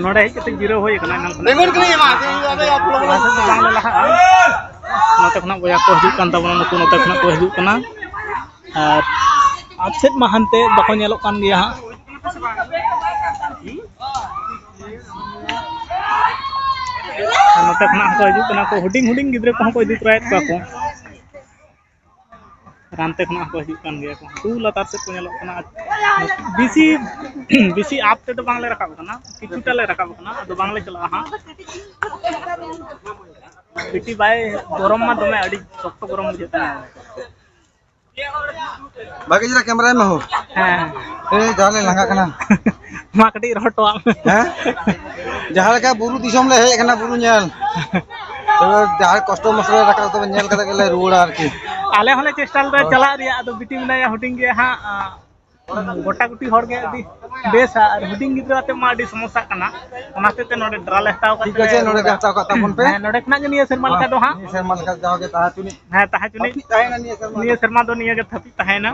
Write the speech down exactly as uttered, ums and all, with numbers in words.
ᱱᱚᱰᱮ ᱦᱮᱡ ᱠᱟᱛᱮ ᱡᱤᱨᱟᱹᱣ ᱦᱩᱭ ᱟᱠᱟᱱᱟ ᱮᱱᱟᱝ ᱠᱷᱚᱱᱟᱜ᱾ ᱵᱮᱸᱜᱚᱲ ᱠᱟᱹᱱᱟᱹᱧ ᱮᱢᱟ ᱫᱮ, ᱤᱧ ᱫᱚ ᱟᱫᱚ ᱭᱟ ᱯᱩᱨᱟᱹ ᱞᱟᱦᱟ ᱥᱮᱫ ᱫᱚ ᱵᱟᱝᱞᱮ ᱞᱟᱦᱟᱜᱼᱟ᱾ ᱱᱚᱛᱮ ᱠᱷᱚᱱᱟᱜ ᱵᱚᱭᱦᱟ ᱠᱚ ᱦᱤᱡᱩᱜ ᱠᱟᱱ ᱛᱟᱵᱚᱱᱟ, ᱱᱩᱠᱩ ᱱᱚᱛᱮ ᱠᱷᱚᱱᱟᱜ ᱠᱚ ᱦᱤᱡᱩᱜ ᱠᱟᱱᱟ᱾ ᱟᱨ ᱟᱯᱥᱮᱫ ᱢᱟ ᱦᱟᱱᱛᱮ ᱵᱟᱠᱚ ᱧᱮᱞᱚᱜ ᱠᱟᱱ ᱜᱮᱭᱟ ᱦᱟᱸᱜ᱾ ᱟᱨ ᱱᱚᱛᱮ ᱠᱷᱚᱱᱟᱜ ᱦᱚᱸᱠᱚ ᱦᱤᱡᱩᱜ ᱠᱟᱱᱟ ᱠᱚ, ᱦᱩᱰᱤᱧ ᱦᱩᱰᱤᱧ ᱜᱤᱫᱽᱨᱟᱹ ᱠᱚᱦᱚᱸ ᱠᱚ ᱤᱫᱤ ᱛᱚᱨᱟᱭᱮᱫ ᱠᱚᱣᱟ ᱠᱚ᱾ ᱟᱨ ᱦᱟᱱᱛᱮ ᱠᱷᱚᱱᱟᱜ ᱦᱚᱸᱠᱚ ᱦᱤᱡᱩᱜ ᱠᱟᱱ ᱜᱮᱭᱟ ᱠᱚ, ᱩᱱᱠᱩ ᱞᱟᱛᱟᱨ ᱥᱮᱫ ᱠᱚ ᱧᱮᱞᱚᱜ ᱠᱟᱱᱟ᱾ ᱵᱮᱥᱤ ᱵᱮᱥᱤ ᱟᱯ ᱛᱮᱫᱚ ᱵᱟᱝᱞᱮ ᱨᱟᱠᱟᱵ ᱠᱟᱱᱟ, ᱠᱤᱪᱷᱩᱴᱟ ᱞᱮ ᱨᱟᱠᱟᱵ ᱠᱟᱱᱟ, ᱟᱫᱚ ᱵᱟᱝᱞᱮ ᱪᱟᱞᱟᱜᱼᱟ ᱦᱟᱸᱜ᱾ ᱵᱤᱴᱤ ᱵᱟᱭ, ᱜᱚᱨᱚᱢ ᱢᱟ ᱫᱚᱢᱮ, ᱟᱹᱰᱤ ᱥᱚᱠᱛᱚ ᱜᱚᱨᱚᱢ ᱵᱩᱡᱷᱟᱹᱜ ᱠᱟᱱᱟ᱾ ᱵᱷᱟᱜᱮ ᱪᱮᱦᱨᱟ ᱠᱮᱢᱮᱨᱟᱭ ᱢᱮ ᱦᱳ᱾ ᱦᱮᱸ᱾ ᱮᱭ ᱡᱟᱦᱟᱸ ᱞᱮ ᱞᱟᱸᱜᱟᱜ ᱠᱟᱱᱟ᱾ ᱢᱟ ᱠᱟᱹᱴᱤᱡ ᱨᱚᱲ ᱦᱚᱴᱚᱣᱟᱜ ᱢᱮ᱾ ᱦᱮᱸ? ᱡᱟᱦᱟᱸ ᱞᱮᱠᱟ ᱵᱩᱨᱩ ᱫᱤᱥᱚᱢ ᱞᱮ ᱦᱮᱡ ᱟᱠᱟᱱᱟ, ᱵᱩᱨᱩ ᱧᱮᱞ᱾ ᱛᱚᱵᱮ ᱡᱟᱦᱟᱸ ᱠᱚᱥᱴᱚ ᱢᱚᱥᱴᱚ ᱞᱮ ᱨᱟᱠᱟᱵ, ᱛᱚᱵᱮ ᱧᱮᱞ ᱠᱟᱛᱮ ᱜᱮᱞᱮ ᱨᱩᱣᱟᱹᱲᱟ ᱟᱨᱠᱤ᱾ ᱟᱞᱮ ᱦᱚᱸᱞᱮ ᱪᱮᱥᱴᱟ ᱞᱮᱫᱟ ᱦᱳᱭ᱾ ᱪᱟᱞᱟᱜ ᱨᱮᱭᱟᱜ, ᱟᱫᱚ ᱵᱤᱴᱤ ᱢᱮᱱᱟᱭᱟ ᱦᱩᱰᱤᱧ ᱜᱮᱭᱟ ᱦᱟᱸᱜ, ᱟᱸ, ᱜᱚᱴᱟ ᱜᱩᱴᱤ ᱦᱚᱲ ᱜᱮ ᱟᱹᱰᱤ ᱵᱮᱥᱟ, ᱟᱨ ᱦᱩᱰᱤᱧ ᱜᱤᱫᱽᱨᱟᱹ ᱟᱛᱮ ᱢᱟ ᱟᱹᱰᱤ ᱥᱚᱢᱚᱥᱥᱟᱜ ᱠᱟᱱᱟ, ᱚᱱᱟ ᱦᱚᱛᱮᱡ ᱛᱮ ᱱᱚᱰᱮ ᱰᱨᱟ ᱞᱮ ᱦᱟᱛᱟᱣ ᱠᱟᱫ ᱴᱷᱤᱠ ᱛᱮᱞᱮ ᱟᱪᱷᱮ, ᱱᱚᱰᱮ ᱜᱮ ᱨᱩᱣᱟᱹᱲᱟ᱾ ᱦᱟᱛᱟᱣ ᱠᱟᱜ ᱛᱟᱵᱚᱱ ᱯᱮ᱾ ᱦᱮᱸ, ᱱᱚᱰᱮ ᱠᱷᱚᱱᱟᱜ ᱜᱮ ᱱᱤᱭᱟᱹ ᱥᱮᱨᱢᱟ ᱞᱮᱠᱟ ᱫᱚ ᱦᱟᱸᱜ᱾ ᱱᱤᱭᱟᱹ ᱥᱮᱨᱢᱟ ᱞᱮᱠᱟ ᱡᱟᱣ ᱜᱮ ᱛᱟᱦᱮᱸ ᱦᱚᱪᱚᱱᱤᱡ᱾ ᱦᱮᱸ, ᱛᱟᱦᱮᱸ ᱦᱚᱪᱚᱱᱤᱡ᱾ ᱦᱟᱹᱯᱤᱫ ᱛᱟᱦᱮᱸᱭᱮᱱᱟ ᱱᱤᱭᱟᱹ ᱥᱮᱨᱢᱟ ᱱᱤᱭᱟᱹ ᱫᱚ᱾ ᱥᱮᱨᱢᱟ ᱫᱚ ᱱᱤᱭᱟᱹ ᱜᱮ ᱦᱟᱹᱯᱤᱫ ᱛᱟᱦᱮᱸᱭᱮᱱᱟ᱾